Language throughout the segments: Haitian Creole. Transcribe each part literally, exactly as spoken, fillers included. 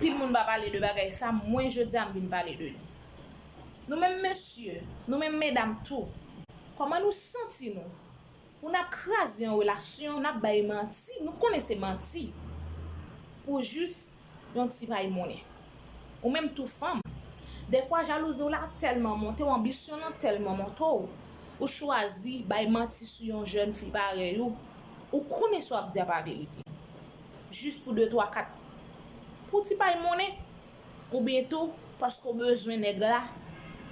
Anpil moun pa pale de bagay sa, mwen jodi a m vin pale de li. Nou menm mesye, nou menm medam tou, kòman nou santi nou pou n ap kraze yon relasyon, n ap bay manti, nou konnen se manti, pou jis yon ti pay monnen? Ou menm tou fanm, dèfwa jalouzi w la tèlman monte w, anbisyon w lan tèlman monte w, ou chwazi bay manti sou yon jèn fi parèy ou, ou konnen sa w ap di a pa verite, jis pou de twa kat, pou ti pay monnen, oubyen tou paske w bezwen nèg la,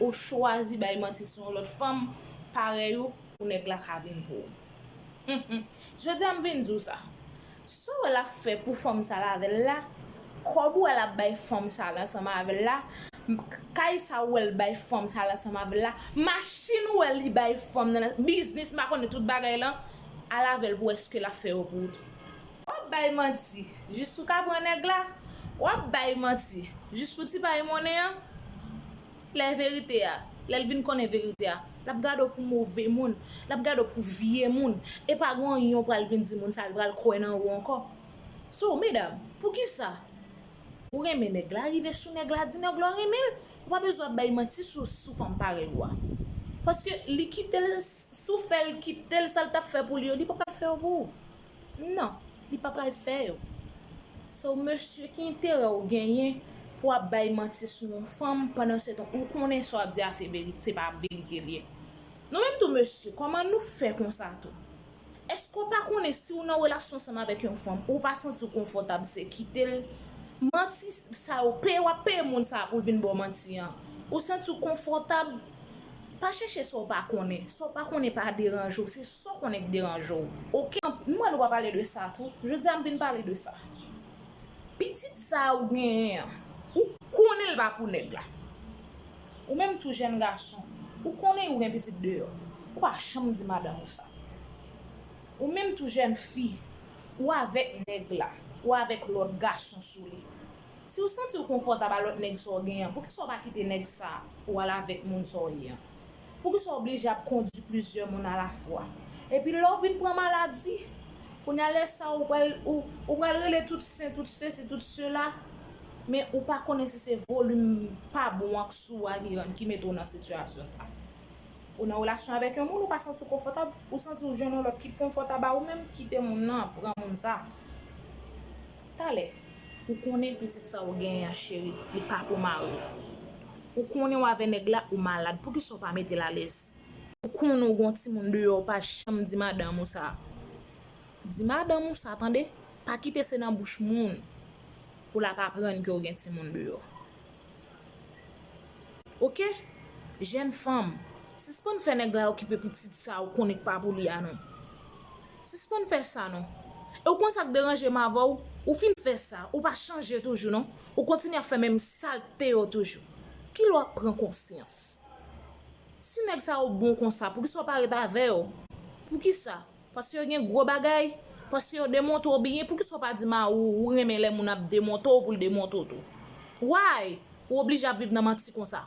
ou chwazi bay manti sou yon lòt fanm parèy ou pou nèg la ka vin pou ou. Jodi a m vin di w sa. Sa w wè l ap fè pou fanm sa l avè l la, kòb ou wè l ap bay fanm sa l ansanm avè l la, kay sa w wè l bay fanm sa l ansanm avè l la, machin ou wè li bay fanm nan, biznis, m pa konnen tout bagay lan, al avè l pou wè èske l ap fè yo pou ou tou. W ap bay manti jis pou w ka pran nèg la. W ap bay manti jis pou ti pay monnen an. Lè verite a, lè l vin konnen verite a, l ap gade w pou move moun, l ap gade w pou vye moun, e pa gen anyen w pral vin di moun sa, l pral kwè nan ou ankò. So, medam, poukisa ou renmen nèg la, rive sou nèg la, di nèg la w renmen l, ou pa bezwen ap bay manti sou, sou fanm parèy ou a. Paske li kite l, si w fè l kite l, sa l t ap fè pou li yo, li pa pral fè yo pou ou. Non, li pa pral fè yo. So, mesye, ki enterè w genyen pou w ap bay manti sou yon fanm pandan se tan ou konnen sa w ap di a se veri-, se pa verite l ye? Nou menm tou, mesye, kòman nou fè konsa tou? Èske w pa konnen si w nan relasyon ansanm avèk yon fanm, ou pa santi w konfòtab, se kite l? Manti sa yo, peye, w ap peye moun sa a pou l vin ba w manti an. Ou santi w konfòtab, pa chèche sa w pa konnen. Sa w pa konnen pa deranje w, se sa w konnen k deranje w. Oke? M wè nou pa pale de sa tou. Jodi a m vin pale de sa. Pitit sa a ou genyen an, ou konnen l pa pou nèg la. Ou menm tou jèn gason, ou konnen ou gen pitit deyò. Ou pa janm di madanm ou sa. Ou menm tou jèn fi, ou avèk nèg la, ou avèk lòt gason sou li. Si w santi w konfòtab a lòt nèg sa w genyen an, poukisa w pa kite nèg sa pou w al avèk moun sa w ye an? Poukisa w oblije ap kondui plizyè moun alafwa? Epi lè w vin pran maladi, kounye a lè sa a ou pral, ou, ou pral rele tout sen, tout sesi, tout sela, men ou pa konnen si se volim pa bon an k sou w a ki rann, ki mete w nan sitiyasyon sa a. Ou nan relasyon avèk yon moun, ou pa santi w konfòtab, ou santi w jwenn yon lòt ki konfòtab a ou menm, kite moun nan, pran moun sa. Talè, ou konnen pitit sa ou genyen an, cheri, li pa pou mari w. Ou konnen w avè nèg la, ou malad, poukisa w pa mete l alèz? Ou konnen w gen yon timoun deyò, ou pa janm di madanm ou sa. Di madanm ou sa, tande, pa kite se nan bouch moun pou l ap aprann ke w gen timoun deyò. Oke? Jèn fanm, sispann fè nèg la okipe pitit sa ou konnen k pa pou li a non. Sispann fè sa non. E w konn sa k deranje m avè w? Ou fin fè sa, ou pa chanje toujou non. Ou kontinye ap fè menm salte yo toujou. Kilè w ap pran konsyans? Si nèg sa yo bon konsa, poukisa w pa ret avè yo? Poukisa? Paske yo gen gwo bagay? Paske yo demonte w byen? Poukisa w pa di mari w ou renmen lè moun ap demonte w pou l demonte w tou? Why? Ou oblije ap viv nan manti konsa?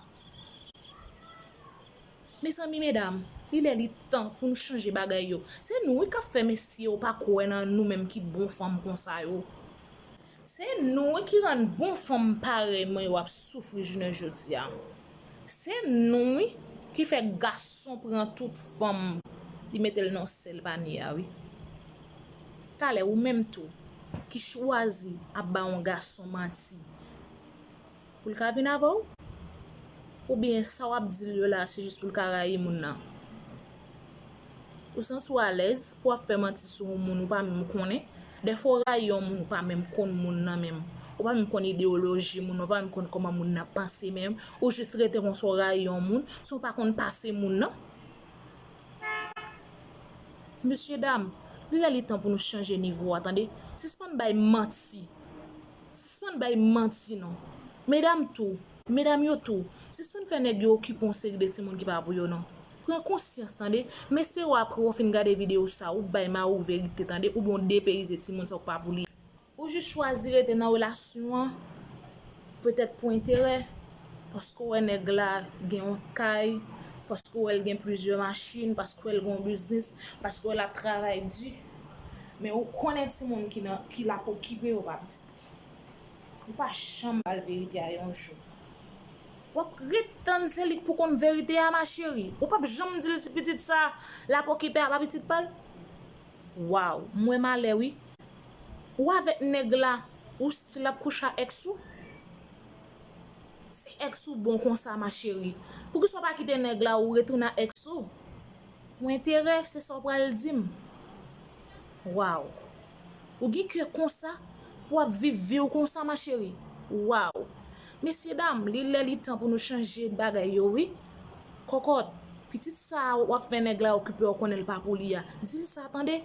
Mezanmi, medam, li lè li tan pou nou chanje bagay yo. Se nou wi k ap fè mesye yo pa kwè nan nou menm ki bon fanm konsa yo. Se nou wi ki rann bon fanm parèy mwen yo ap soufri jounen jodi a. Se nou wi ki fè gason pran tout fanm, li mete l nan sèl panye a wi. Talè ou menm tou ki chwazi ap ba yon gason manti pou l ka vin avè w? Oubyen sa w ap di l yo la, se jis pou l ka rayi moun nan? Ou santi w alèz pou w ap fè manti sou yon moun ou pa menm konnen? Dèfwa w rayi yon moun ou pa menm konn moun nan menm. Ou pa menm konn ideyoloji moun nan, ou pa menm konn kòman moun nan panse menm. Ou jis rete konsa w rayi yon moun san w pa konn pase moun nan. Mesye dam, li lè li tan pou nou chanje nivo a, tande. Sispann bay manti. Sispann bay manti non. Medam tou, medam yo tou, sispann fè nèg yo okipe yon seri de timoun ki pa pou yo non. Pran konsyans, tande. M espere w apre w fin gade videyo sa, ou bay mari w verite, tande, oubyen w depeyize timoun sa w pa pou li. Ou jis chwazi rete nan relasyon an, petèt pou enterè, paske w wè nèg la gen yon kay, paske w wè l gen plizyè machin, paske w wè l gen yon biznis, paske w wè l ap travay di. Men ou konnen timoun ki nan, ki l ap okipe yo pa pitit li. Ou pa janm ba l verite a yon jou. W ap ret tann se li k pou konn verite a, ma chérie. Ou p ap janm di l si pitit sa l ap okipe a pa pitit pa l. Waw, m wè malè wi. Ou avèk nèg la, ou still ap kouche ak ex ou? Si ex ou bon konsa, ma chérie, poukisa w pa kite nèg la ou retounen ak ex ou? Pou enterè, se sa w pral di m. Waw. Ou gen kè konsa pou w ap viv vi w konsa, ma chérie? Waw. Mesye dam, li lè li tan pou nou chanje bagay yo wi. Kòkòt, pitit sa a w ap fè nèg la okipe w konnen l pa pou li a. Di l sa tande.